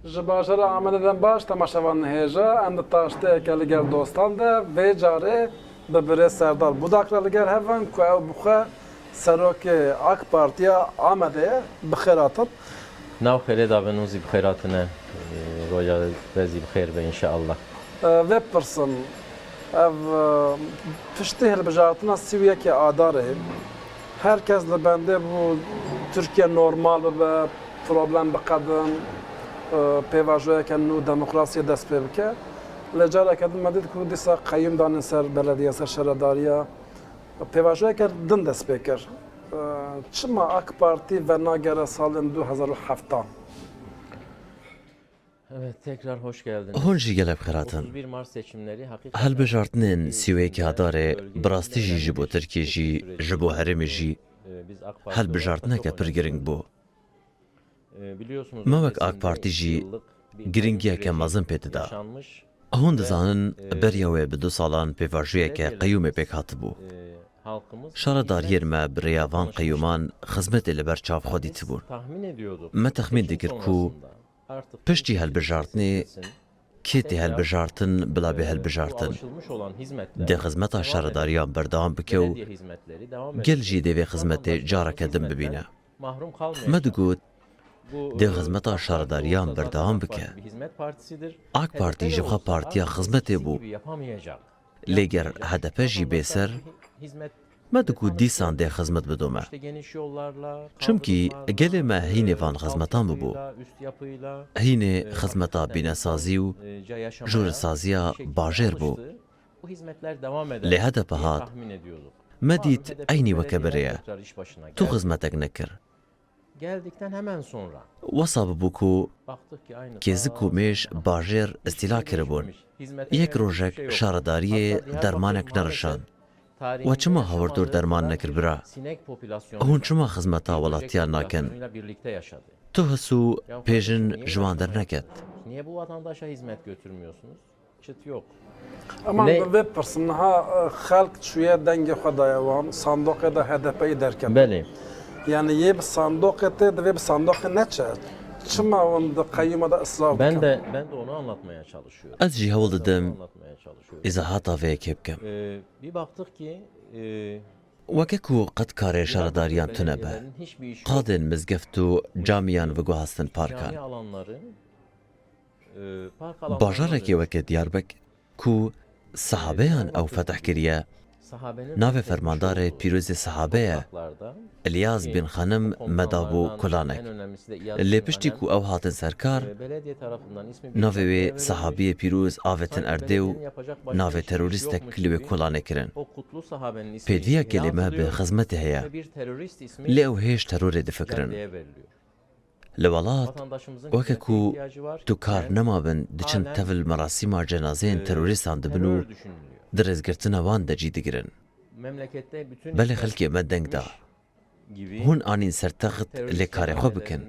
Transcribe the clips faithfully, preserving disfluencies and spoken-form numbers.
Ji bajara Amedê dem baş, temaşevan hêja, em di taşteyeke li gel dostan de, vê carê bi birêz Serdar Budak re li gel hev in, ku ew bi xwe serokê AK Partiya Amedê ye. Bi xêr hatin. Nav xêrê da bin, hûn zî bi xêr hatine. Ee, roja we zî bi xêr be înşeallah. Ee, vê pirsim, ev, e, piştî hilbijartina sî û yekê Adarê, her kes li bendê bû Tirkiye normal bibe, problem biqedin, e, pêvajoyeke nû demokrasiyê dest pê bike. Lê careke din me dît ku dîsa qeyûm danên ser belediye, ser şaredariya. Pêvajoyeke din dest pê kir. E, çima AK Partî venagere salên du hezar û heftan? Evet, tekrar hoş geldiniz. Hûn jî gelek bi xêr hatin. Otuz bir Mart seçimleri hakikaten Hilbijartinên sî û yekê Adarê bi rastî jî ji bo Tirkiyê jî, ji bo herêmê jî, e, biz AK Parti olarak hilbijartineke pir girîng bû. E, biliyorsunuz, me wek AK Partî jî girîngiyeke mezin pê dida. Hûn dizanin, beriya wê bi du salan pêvajoyeke qeyûmê pêk hatibû. Şaredariyên me bi rêya van qeyûman xizmetê li ber çav xwe dîtibûn. Me texmîn dikir ku piştî hilbijartinê kê tê hilbijartin bila bê hilbijartin. Dê xizmeta şaredariyan berdewam bike û gel jî dê vê xizmetê careke din bibîne. Me digot, dê xizmeta şaredariyan berdewam bike. AK Partî ji xwe partiya xizmetê bû. Lê ger HDP jî bê ser, me digot dîsan dê xizmet bidome. Çimkî gelê me hînê van xizmetan bûbû. Hînê xizmeta bînesazî û jûresaziya bajêr bû. Lê HDP hat. Me dît eynî weke berê ye. Tu xizmetek nekir. Wesa bûbû ku kêzik û mêj bajêr îstîla kiribûn. Yek rojek şaredariyê dermanek nerişand. We çima hawirdor derman nekir bira? Hûn çima xizmeta welatiyan nakin? Tu his û pêjin ji wan derneket. Ama vê pirsim niha, e, xelk çûye dengê xwe daye wan, sandoqê de HDP'yî derket. Belê. Yani yê bi sandoqê tê, divê bi sandoqê neçe. Çima hûn di qeyûma de israr dikin? Ben de, ben de onu anlatmaya çalışıyorum. Ez jî hewl didim izahata vê yekê bikim. Ee, bir baktık ki, e, Weke ku qet karê şaredariyan tune be, qadên mizgeft û camîyan veguhastin parkan. Bajarekê weke Diyarbekir ku sehabeyan ew fetih kiriye, navê fermandarê pîrozê sehabe ye, Îlyas bin Xanim me dabû kulanek. Lê piştî ku ew hatin ser kar, navê wê sehabiyê pîroz avêtin erdê û navê terorîstek li wê kolanê kirin. Pêdiviya gelê me bi xizmetê heye. Lê ew hê ji terorê difikirin. Li welat, weke ku tu kar nemabin, diçin tevil merasîma cenazeyên terorîstan dibin û di rêzgirtina wan de cî digirin. Belê xelkê me deng da. Hûn anîn ser text lê karê xwe bikin.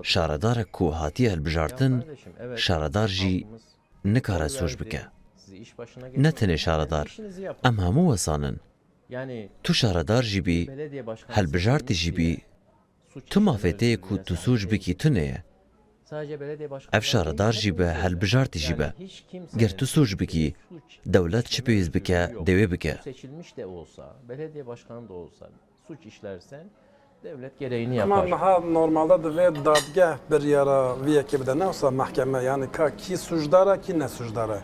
Şaredarek ku hatiye hilbijartin, şaredar jî nikare soc bike. Ne tenê şaredar, em hemû wesan in. Tu şaredar jî bî, hilbijartî jî bî, tu mafê te ye ku tu soc bikî tune ye. Ev şaredar jî be, hilbijartî jî be. Ger tu soc bikî, dewlet çi pêwîst bike, dê wê bike. Suç işlersen devlet gereğini yapar. Ama niha normalde divê dadgeh biryara vî yekê bide, ne wisa mehkeme, yani ka kî sûcdar e, kî ne sûcdar e.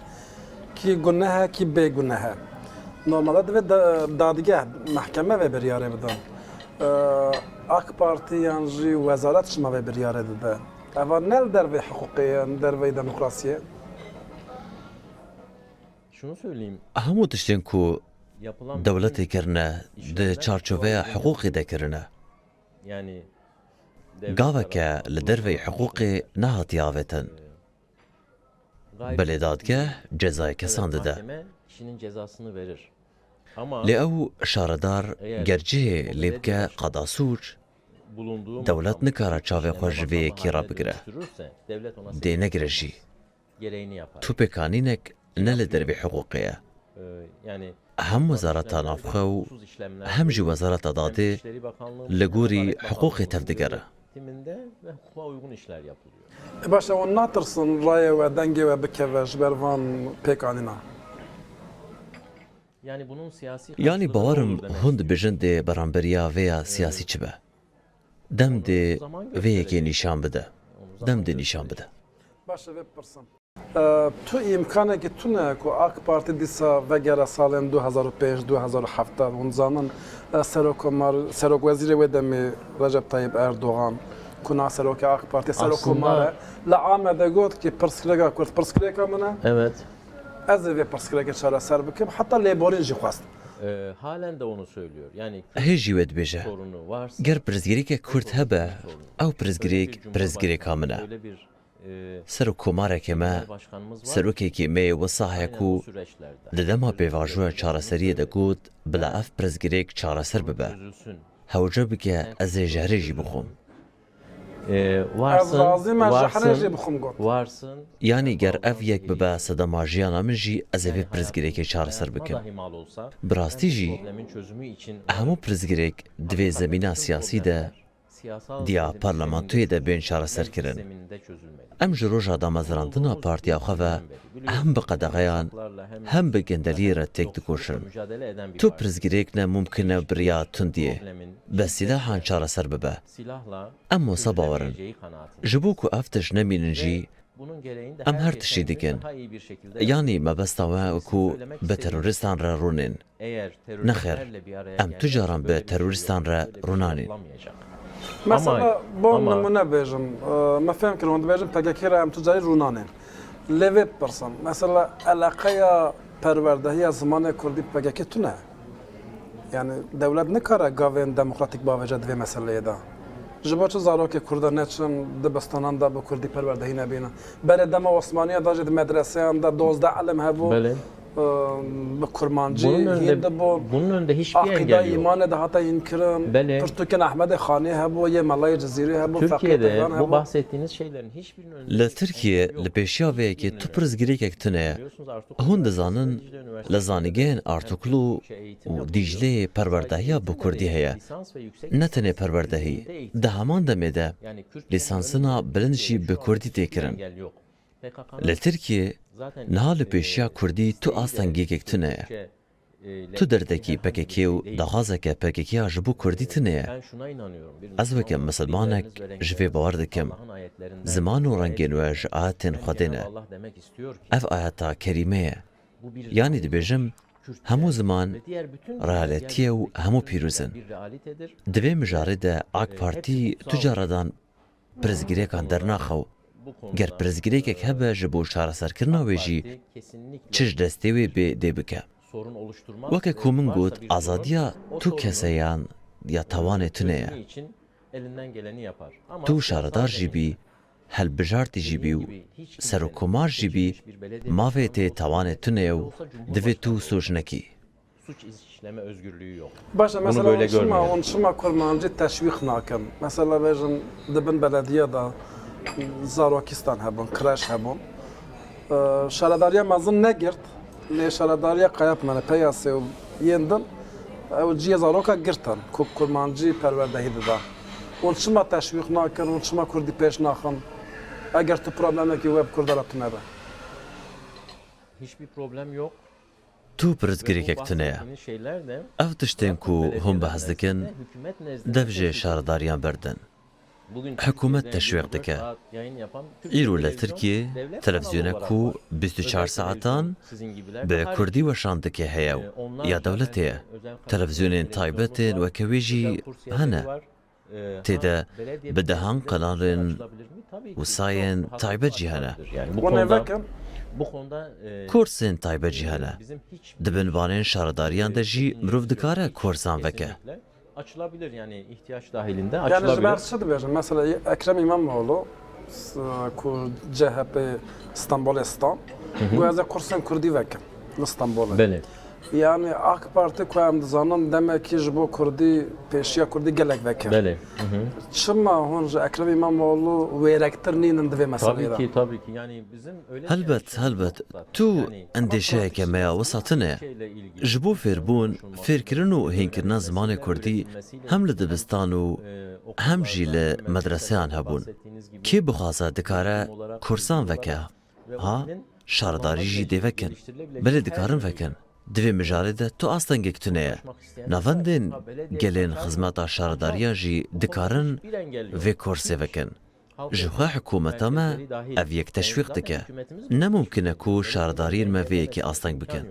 Kî guneh e, kî bê guneh e. Normalde divê da-, dadgeh, mehkeme vê biryarê bidin. Ee, AK Partî yan jî wezaret çima vê biryarê dide? Eva ne li dervê hiqûqê ye, li dervê demokrasiyê? Hemû tiştên ku dewletê kirine, di çarçoveya hiqûqê de kirine. Gaveke li derveyî hiqûqê nehatiye avêtin. Belê dadgeh cezayê kesan dide. Lê ew şaredar ger cihê lê bike qada sûc, dewlet nikare çavê xwe ji vê yekê re bigire. Dê negire jî. Tu pêkanînek ne li dervê hiqûqê ye. Hem Wezareta Navxwe û hem jî Wezareta Dadê li gorî hiqûqê tevdigere. Timinde ve hukuka uygun işler yapılıyor. E, baş e, hûn natirsin rayê we, dengê we bikeve ji ber van pêkanîna? Yani bunun siyasi Yanî karşılığı ne bawerim olur demek hûn istiyorum. dibêjin dê beramberiya vê ya siyasî çi be? Dem dê vê yekê nîşan bide. Dem dê nîşan bide. Baş e, vê bipirsim. E, tu îmkanekî tune ku AK Partî dîsa vegere salên du hezar û pênc, du hezar û heft, hûn zanin, e, Serokomar, Serokwezîrê wê demê Recep Tayyip Erdogan, ku na serokê AK Partî, Serokomar e, li Amedê got ki pirsgirêka Kurd pirsgirêka min e. Evet. Ez ê vê pirsgirêkê çareser bikim. Heta lêborîn jî xwest. E, halen de onu söylüyor. Yani Hê jî wê dibêje. Sorunu varsa Ger pirsgirêkek Kurd hebe, ew pirsgirêk pirsgirêka min e. Öyle bir e, Serokkomarekê me, Başkanımız var. serokekî me yê wisa heye Aynen o ku süreçlerde. di dema pêvajoya çareseriyê de got, bila ev pirsgirêk çareser bibe. Çözülsün. Hewce bike ez ê ji herê jî bixwim. E, Ez razî me ji herê jî bixwim got. Varsın. Yanî ger ev yek bibe sedema jiyana min jî ez ê vê pirsgirêkê çareser bikim. Bi rastî jî hemû pirsgirêk di vê zemîna siyasî de diya parlamentoyê de bên çareserkirin. Em ji roja damezrandina partiya xwe ve hem bi qedexeyan hem bi gendeliyê re têk dikoşin. Tu pirsgirêk ne mumkin e bi riya tundiyê, bi sîlahan çareser bibe. Em wisa bawer in. Ji bo ku ev tişt nemînin jî, em her tiştî dikin. Yanî mebesta we ku bi terorîstan re rûnên. Nexêr, em tu caran bi terorîstan re rûnanîn. Mesela, bo nimûne bêjim, e, me fêm kir, hûn dibêjin P K K re em tu carî rûnanên. Lê vê bipirsim, mesela, eleqeya perwerdehiya zimanê kurdî P K K tune. Yani dewlet nikare gavên demokratîk bavêje di vê meseleyê de. Ji bo çi zarokê kurda neçin dibistanan de bi kurdî perwerdehî nebînin? Berê dema Osmaniya de jî di medreseyan de dozdeh ilim hebû. Belê. Bi kurmancî hîn dibû. Bunun önünde hiçbir engel yok. Aqîda îmanê de hate hîn kirin. Belê. Pirtûkên Ehmedê Xanê hebû, yê Melayê Cizîrî hebû, Feqê Tevan hebû. Türkiye'de bu bahsettiğiniz şeylerin hiçbirinin önünde Li Tirkiyê li pêşiya vê yekê tu pirsgirêkek tune ye. Hûn dizanin li zanîngehên Artuklu û Dîcleyê perwerdehiya bi kurdî heye. Ne tenê perwerdehî, di heman demê de lîsansina bilind jî bi kurdî tê kirin. Li Tirkiyê niha li pêşiya kurdî tu astengiyekek tune ye. Tu derdekî P K K û daxwazeke P K K ya ji bo kurdî tune ye. Ez weke misilmanek ji vê bawer dikim. Ziman û rengên we ji ayetên Xwedê ne. Ev ayeta kerîme ye. Yanî dibêjim, hemû ziman realetî ye û hemû pîroz in. Di vê mijarê de AK Partî tu caradan pirsgirêkan dernaxe û ger pirsgirêkek hebe ji bo çareserkirina wê jî çi ji destê wê bê dê bike. Weke ku min got, azadiya tu keseyan ya tawanê tune ye. Tu şaredar jî bî, helbijartî jî bî û serokkomar jî bî, mavê tê tawanê tune ye û divê tu soc nekî. Suç işleme özgürlüğü yok. Baş e, mesela hûn çima, hûn çima kurmancî teşwîq nakin? Mesela bêjin di bin belediye de zarokistan hebûn, kreş hebûn. Ee, şaredariya mezin negirt, lê şaredariya Kayapınarê, Peyasê û yên din, ew cihê zaroka girtin ku kurmancî perwerdehî dida. Hûn çima teşwîq nakin, hûn çima kurdî pêş naxin? Eger tu problemekî we bi kurda re tune be. Hiçbir problem yok. Tu pirsgirêkek tune ye. Ev tiştên ku hûn behs dikin, dev ji şaredariyan berdin. Hikûmet teşwîq dike. Îro li Tirkiyê televîzyonê ku bîst û çar saetan bi kurdî weşan dike heye û ya dewletê ye. Televîzyonên taybet ên weke wê jî hene. Tê de bi dehan kanalên û sayên taybet jî hene. Yani bu konuda, bu konuda e, Kursên taybet jî hene. Di bin vanên şaredariyan de jî mirov dikare kursan veke. Açılabilir yani ihtiyaç dahilinde Yani ji ber açılabilir. çi dibêjin? Mesela Ekrem İmamoğlu, s- ku C H P Stenbolê stan, got ez ê kursên kurdî vekim li Stenbolê. Belê. Yani AK Parti ku em dizanin demekî ji bo Kurdî, pêşiya Kurdî gelek vekir. Belê. Hı hı. Çima hûn ji Ekrem İmamoğlu wêrektir nînin di vê meseleyê de? Tabii ki, tabii ki. Yani bizim öyle Helbet, helbet. Tu endêşeyeke me ya wisa tune. Ji bo fêrbûn, fêrkirin û hênkirina zimanê Kurdî hem li dibistan û hem jî li medreseyan hebûn. Kê bixwaze dikare kursan veke. Ha, şaredarî jî dê vekin. Belê dikarin vekin. Di vê mijarê de tu astengek tune ye. Navendên gelên xizmeta şaredariyan jî dikarin vê kursê vekin. Ji xwe hikûmeta me ev yek teşwîq dike. Ne mumkin e ku şaredariyên me vê yekê asteng bikin.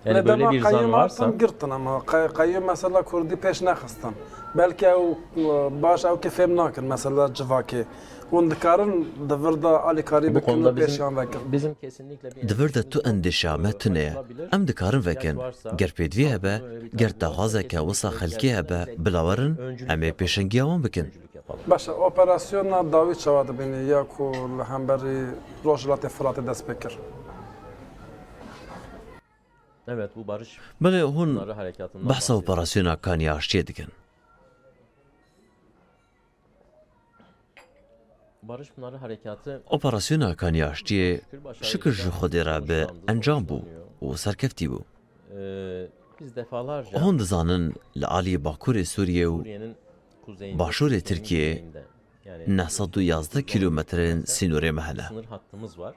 Yani Lê böyle dema bir zan qeyyûm varsa hatin girtin ama qey-, qeyyûm mesela Kurdî pêş nexistin. Belkî ew, e, baş ew kê fêm nakin mesela civakê. Hûn dikarin di vir de alîkarî Bu bikin konuda û bizim, pêşiyan vekin. Bizim kesinlikle bir Di vir de tu endêşa me tune ye. Em dikarin vekin. Ger pêdivî hebe, ger daxwazeke wisa xelkê hebe, bila werin, em ê pêşengiya wan bikin. Baş e, operasyona dawî çawa dibînî ya ku li hemberî Rojhilatê Firatê dest pê kir? Evet, bu barış Belê hûn pınarı harekatından bahsa bahsediyor. Operasyona Kanî Aştiyê dikin. Barış Pınarı Harekatı Operasyona Kanî Aştiyê şikir ji Xwedê re bi encam bû û serkeftî bû. Ee, biz defalarca Hûn dizanin li alî Bakurê Sûriyê û Suriye'nin kuzeyinde, Başûrê Tirkiyeyê güneyinde, yani neh sed û yazdeh kilometreyên sînorê me hene. Sınır hattımız var.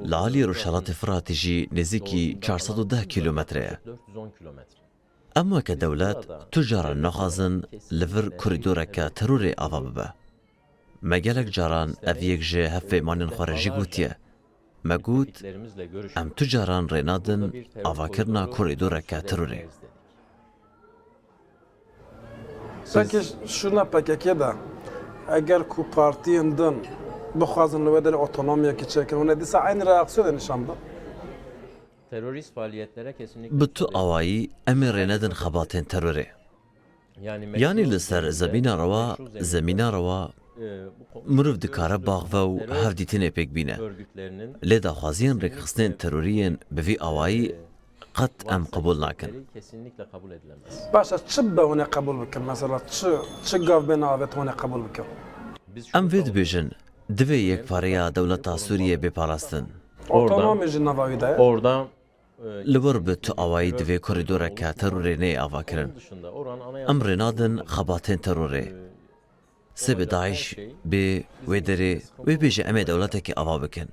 Li alî Rojhelatê Firatê jî nêzîkî çar sed û deh kilometre ye. Em weke dewlet tu caran naxwazin li vir korîdoreke terorê ava bibe. Me gelek caran ev yek ji hevpeymanên xwe re jî gotiye. Me got, em tu caran rê nadin avakirina korîdoreke terorê. Peki şûna P K K de, eger ku partiyên din bixwazin li wê derê otonomiyekî çêkin, hûn ê dîsa eynî reaksiyonê nîşan bidin? Terörist faaliyetlere kesinlikle Bi tu awayî em ê rê nedin xebatên terorê. Yani li ser zemîna rewa, zemîna rewa, mirov dikare baxve û hevdîtinê pêk bîne. Lê daxwaziyên rêkxistinên terorî yên bi vî awayî qet em qebûl nakin. Baş e, çi bibe hûn ê qebûl bikin? Mesela çi, çi gav bêne avêt hûn ê qebûl bikin? Em vê dibêjin, divê yekpareya dewleta Sûriyê bê parastin. Otonomî jî nava wî de ye. Li wir bi tu awayî divê korîdoreke terorê neyê avakirin. Em rê nadin xebatên terorê. Sê bi DAIŞ bê wê derê, wê bêje em ê dewletekê ava bikin.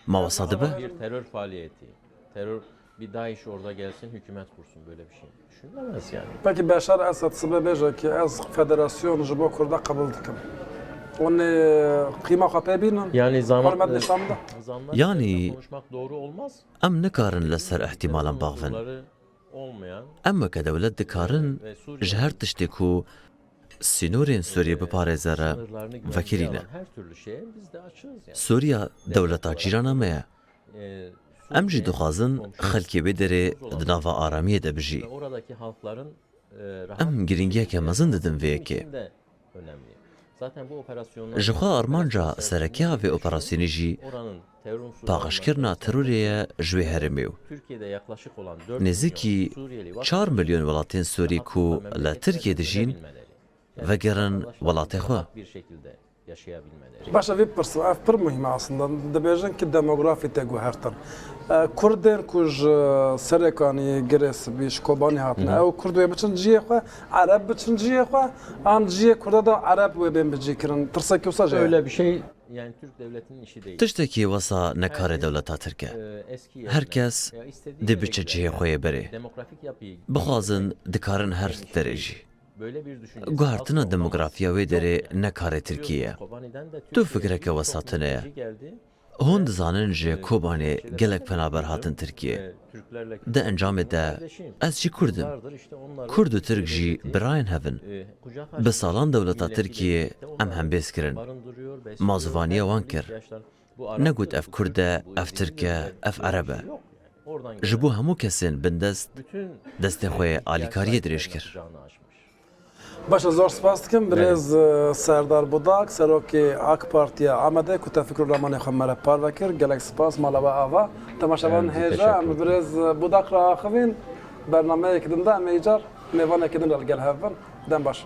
Ma wisa dibe? Bir terör faaliyeti. Terör, bir DAIŞ orada gelsin, hükümet kursun, böyle bir şey düşünülemez yani. Peki Beşar Esed sibe bêje ki ez federasyon ji bo Kurda qebûl dikim. Hûn ê qîma xwe pê bînin? Yani zaman, Hurmet e, nîşan bide? Yanî konuşmak doğru olmaz. Em nikarin li ser ihtimalan baxvin. Em weke dewlet dikarin ji her tiştê ku sînorên Sûriyê biparêze re vekirî ne. Sûriya dewleta cîrana me ye. Em jî dixwazin xelkê wê derê di nava aramiyê de bijî. Em girîngiyeke mezin didin vê yekê. Ji xwe armanca sereke ya vê operasyonê jî paqijkirina terorê ye ji wê herêmê û nêzîkî çar milyon welatên Sûrî ku li Tirkiyê dijîn, vegerin welatê xwe. Baş e, vê pirsa, ev pir muhîm e aslında. Dibêjin ki demografî tê guhertin. E, Kurdên ku ji Serêkaniyê, Girê Spî, ji Kobanê hatine, ew Kurd wê biçin cihê xwe, Ereb biçin cihê xwe, an cihê Kurda da Ereb wê bên bicihkirin. Tirsekî wisa jî heye? Öyle bir şey, yani Türk devletinin işi değil. Tiştekî wisa ne karê dewleta Tirk e. Her kes dê biçe cihê xwe yê berê. Bixwazin, dikarin her derê jî. Guhertina demografiya wê derê ne karê Tirkiyê ye. Tu fikreke wisa tune ye. Hûn dizanin ji Kobanê gelek penaber hatin Tirkiyê. Di encamê de ez jî Kurd im. Kurd û Tirk jî birayên hev in. Bi salan dewleta Tirkiyê em hembêz kirin. Ma zivaniya wan kir. Negot ev Kurd e, ev Tirk e, ev Ereb e. Ji bo hemû kesên bindest destê xwe yê alîkariyê dirêj kir. Baş e, zor spas dikim birêz, e, Serdar Budak, serokê AK Partiya Amedê ku te fikr û ramanê xwe me re parve kir. Gelek spas, mala we ava. Temaşevan hêja, em bi birêz, e, Budak re axivîn. Bernameyek din de em ê îcar mêvanekî din re li gel hev bin. Dem baş.